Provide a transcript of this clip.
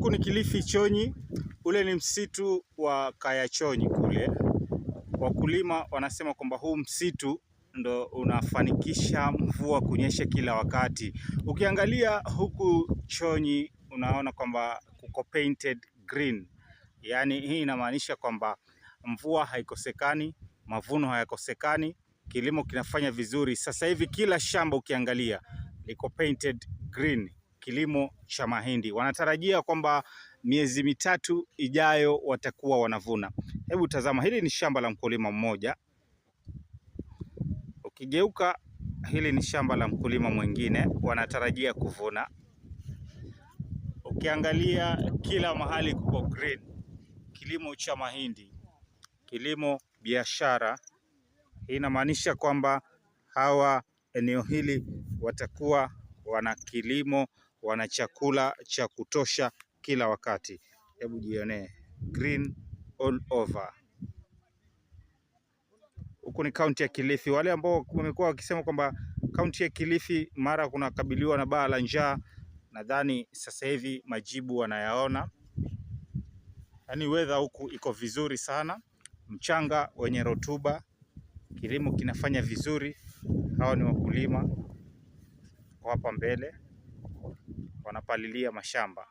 Huku ni Kilifi Chonyi, ule ni msitu wa Kaya Chonyi kule. Wakulima wanasema kwamba huu msitu ndo unafanikisha mvua kunyesha kila wakati. Ukiangalia huku Chonyi unaona kwamba kuko painted green, yaani hii inamaanisha kwamba mvua haikosekani, mavuno hayakosekani, kilimo kinafanya vizuri. Sasa hivi kila shamba ukiangalia liko painted green, kilimo cha mahindi. Wanatarajia kwamba miezi 3 ijayo watakuwa wanavuna. Hebu tazama, hili ni shamba la mkulima mmoja. Ukigeuka, hili ni shamba la mkulima mwingine, wanatarajia kuvuna. Ukiangalia kila mahali kuko green, kilimo cha mahindi, kilimo biashara. Hii inamaanisha kwamba hawa eneo hili watakuwa wana kilimo, wana chakula cha kutosha kila wakati. Hebu jionee green all over. Huku ni kaunti ya Kilifi. Wale ambao wamekuwa wakisema kwamba kaunti ya Kilifi mara kunakabiliwa na baa la njaa, nadhani sasa hivi majibu wanayaona. Yaani weather huku iko vizuri sana, mchanga wenye rotuba, kilimo kinafanya vizuri. Hawa ni wakulima kwa hapa mbele wanapalilia mashamba.